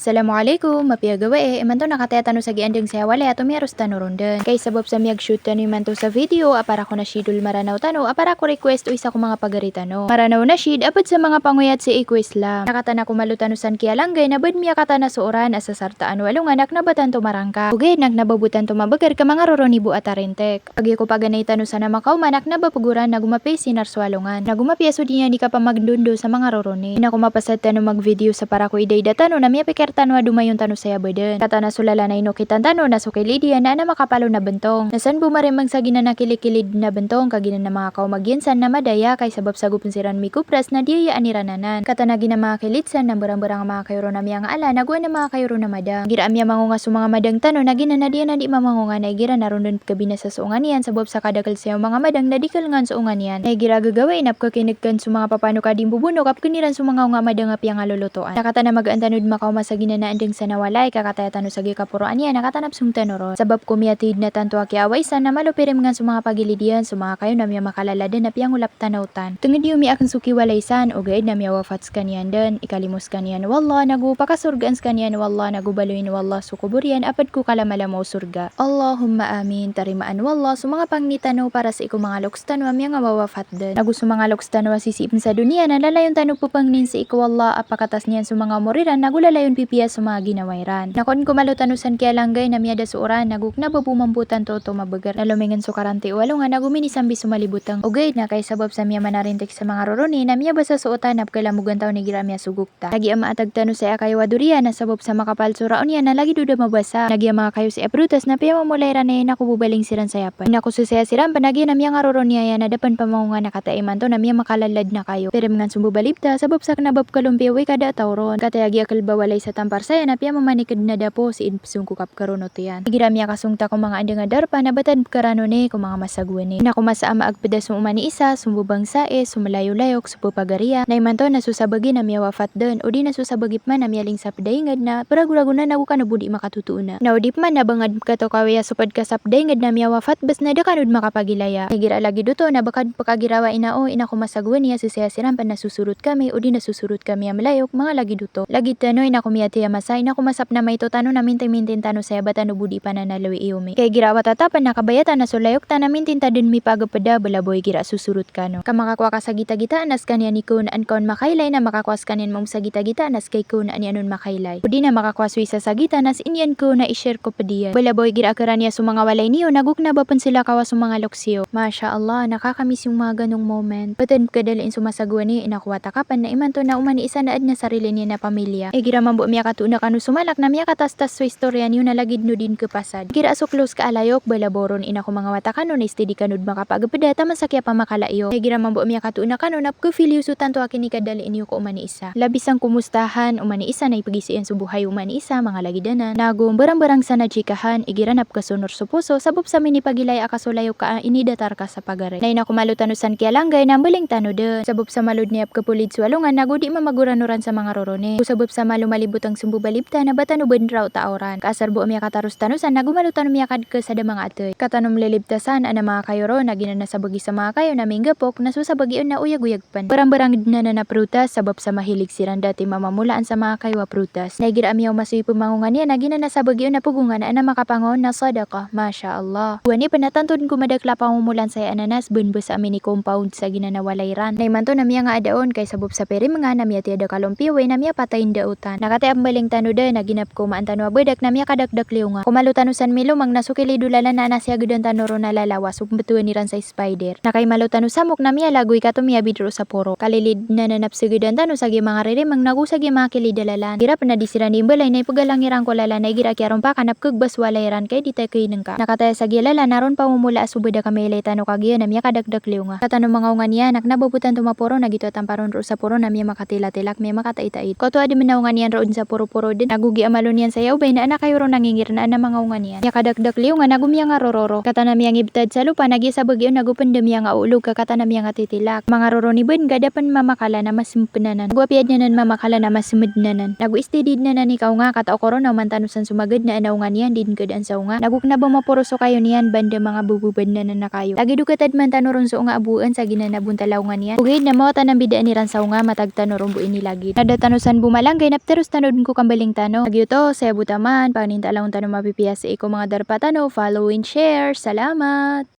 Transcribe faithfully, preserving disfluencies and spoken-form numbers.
Assalamu alaikum, mapiya gawii, imanto na kataya tano sa giyangkai a walay a tomiyaros tano ron dn. Kay sabap sa miyag-shoot tano imanto sa video a para ko na schedule Maranaw tano, a para ko request o isa ko manga pagari tano. Maranaw Nasheed, a pd sa manga pangoyat sii ko Islam. Na kataya na komalo tano san kiyalanggay na badn miyakatana so oran a sasartaan o alongan a kna ba tanto marangka. Ogaid na kna ba bo tanto mabagr ka manga roroni bo a tarintik. Kagiya ko paganay tano san a makaoma na kna ba pgoran nago mapiya i sinar so alongan. Nago mapiya so di niyan di kapamagdondo sa manga roroni. Ina ko mapasad tano mag-video sa para ko idaida tano na miyapikir tano a domayon tano saya badn. Kataya na so lalan a inokitan tano na so kilid iyan na adn a makapalo na bntong. Na san bo marimang sa giyanan a kilikilid na bntong, ka giyanan a manga kaoma giyan san na madaya, kay sabap sa gopn siran mikopras na diyayaan iran anan. Kataya na giyanan a manga kilid san na mbarang-mbarang a manga kayo ron a miyangaala, nago adn a manga kayo ron a madang. Igira a miyamangonga so manga madang tano, na giyanan a di anan di mamangonga na igira na ron dn pkabinasa so onga niyan, sabap sa kadakl saya o manga madang na di kalngan so onga niyan. Na igira a gagawii na pkakinegkan so manga papanok a di mbobonok a pkn iran so manga onga madang a piyangalolotoan. Na kataya na magaan tano dn makaoma sa giyanan a andang san a walay, ka kataya tano sa giya kaporoan iyan, na kataya na psong tano ron. Sabap ko miyatid na tanto a kiyaaway san na malo pirimngan so manga pagilid iyan, so manga kayo na miyamakalala dn a piyangolap tano otan. Tngd iyo mi akn so kiwalay san, ogaid na miyawafat skaniyan dn, ikalimo skaniyan o Allah, nago pakasorgaan skaniyan o Allah, nago baloyin o Allah so kobor iyan a pd ko kalamalama o sorga. Allahumma amin. Tarimaan o Allah so manga pangni tano para sii ko manga loks tano a miyangawawafat dn. Nago so manga loks tano a sisii pn sa doniya na lalayon tano pphangnin sii ko Allah a pakatas niyan so manga omor iran, nago lalayon pipiya so manga ginawa iran. Na kon komalo tano san kiyalanggay na miyada so oran, nago kna ba bo mambo tanto oto mabagr. Na lomingn so karanti o alongan, nago minisambi so malibotng. Ogaid na kay sabap sa miyamanarintik sa manga roroni na miyabasa so otan a pkalamogan tano igira a miyasogok ta. Na giya maatag tano saya a kayo a doriyan na sabap sa makapal so raon iyan na lagid o da mabasa. Na giya manga kayo saya a prutas na piyamamolay iran na ina ko bo baling siran saya pn. Ina ko so saya siran pn na giya na miyangaroroni aya na da pn pamangonga na kataya imanto na miyamakalala dn a kayo. Pirimngan so mbabalibta sabap sa kna ba pkalompiya o ika da a taw ron. Kataya giya klba walay sa tampar saya na piyamamanik dn a dapo sii dn psongkok a pkaronot iyan. Igira a miyakasong ta ko manga andang a darpa na ba ta dn pkaranoni ko manga masa gowani. Ina ko masa a maagpda so omani isa, so mbabangsa i, so mlayolayok, so pphagariya. Na imanto na so sabagi na miyawafat dn, odi na so sabagi pman na miyaling sa pdaingd na pragorago na nago kano bo di makatotoona. Na odi pman na ba ngka dn pkatokawiya so pd ka sa pdaingd na miyawafat, bs na da kano dn makapagilaya. Igira a lagid oto na ba ka dn pkagirawa ina o, ina ko masa gowani a sisaya siran pn na sosorot kami, odi na sosorot kami a mlayok, manga lagid oto. Lagid tano ina ko miyathay a masa, ina ko masa pn a maito tano na mintin-mintin tano saya ba tano bo di pananalowi iyo mi. Kay igira a wata ta pn na kabaya ta na so layok ta na mintin ta dn mipagpda, balabaw igira a sosorot kano. Ka makakowa ka sa gitagitaan a skaniyan i kawnaan ka on makailay, na makakowa skaniyan mambo sa gitagitaan a ska i kawnaan iyan on makailay. Odi na makakowa so isa sa gitaan a sii niyan kawnaa i share ko pd iyan. Balabaw igira a karaniya so manga walay niyo nago kna ba pn salakawa so manga loks iyo. Masha Allah, nakakamiss yung mga ganong moment. Ba ta dn pkadalin so masa gowani, ina ko wata ka pn na imanto na omani isa na adn a sarili niyan a pamilya. Igira mambo miyakatoona kano so malak na miyakatastas so istorya niyo na lagid o di dn khapasad. Igira a so close ka a layok, balabaw ron ina ko manga wata kano na steady kano dn makapagpda taman sa kiyapamakala iyo. Igira mambo miyakatoona kano na pkhafeel iyo so tanto a kinikadalin iyo ko omani isa. Labi san komostahan, omani isa na ipgisa iyan so bohay o omani isa, manga lagid anan. Nago mbarang-barang san a chikahan, igira na pkhasonor so poso, sabap sa minipagilaya ka so layok ka a inidatar ka sa pagari. Na ina ko malo tano san kiyalanggay na mbaling tano dn. Sabap sa malo dn iya pkhapolid so alongan nago di mamagoranoran sa manga roroni. Go sabap sa malo malibotng so mbabalibta na ba tano ba dn raot a oran. Ka asar bo a miyakataros tano san nago malo tano miyakadka sa da manga athay. Ka tano mlilibta san a na manga kayo ron na giyanan a sabagi sa manga kayo na minggapok na so sabagi on na oyag-oyag pn. Mbarang-barang dn anan a prutas, sabap sa mahilig siran dati mamamolaan sa manga kayo a prutas. Na igira a miyaoma so ipmangonga niyan na giyanan a sabagi on na pgongan a na makapangon na sadaqah. Masha Allah. Gowani pn na tanto dn ko madakl a pamomolaan saya a nanas, bn bs a mini-compound sa giyanan a walay iran. Na imanto na miyangaada on, kay sabap sa pirimngan a miyathay a da kalompiya oway na miyapatay dn da otan. Na kataya a mbaling tano dn, na giyanan a pkhaomaan tano a badak na miyakadakdakl i onga. Komalo tano san milomang na so kilid o lalan na anasiyagdan tano ron a lalawa, so pmbtowan iran sa spider. Na kaimalo tano samok na miyalagoy ka tomiyabid roo sa poro. Kalilid na na psgdan tano sa giya manga ririmang nago sa giya manga kilid a lalan. Igira pn a di siran di mbalay na ipgalang iran ko lalan na igira kiyarompakan na pkhagbas o walay iran kay di ta kainngka. Na kataya sa giya lalan na ron pamomola a so badak a mailay tano kagiya na miyakadakdakl i onga. Ka tano manga onga niyan na kna ba bo tanto maporo na giyoto a tampar on roo sa poro na miyamakatilatilak, miyamakataitait. Koto a di manga onga niyan roo dn sa poro-poro dn. Nago giya malo niyan saya obay na ana kayo ron a ngingir na ana manga onga niyan. Miyakadakdakl i onga nago miyangarororo. Ka tana miyangibtad sa lopa na giya sabagi on nago pn da miyangaolog ka katana miyangatitilak. Manga roroni bn ka da pn mamakala na masmp dn anan. Nago apiya dn anan mamakala na masmd dn anan. Nago steady dn anan i kaonga, kata okoro na oman tano san so magad na ana onga niyan di dn khadaan sa onga. Nago kna ba maporo so kayo niyan ba dn da manga boboba dn anan a kayo. Lagid o katadman tano ron so onga a bowaan sa giyanan a bontal a onga niyan. Ogaid na mawatan a mbidaan iran sa onga, matag tano ron bo inilagid. Na da tano san bo malanggay na pteros tano Ingko kambaling tano. Giyoto, saya bo taman, pangnin ta a langon tano mapipiya sii ko manga darpa tano, follow and share. Salamat!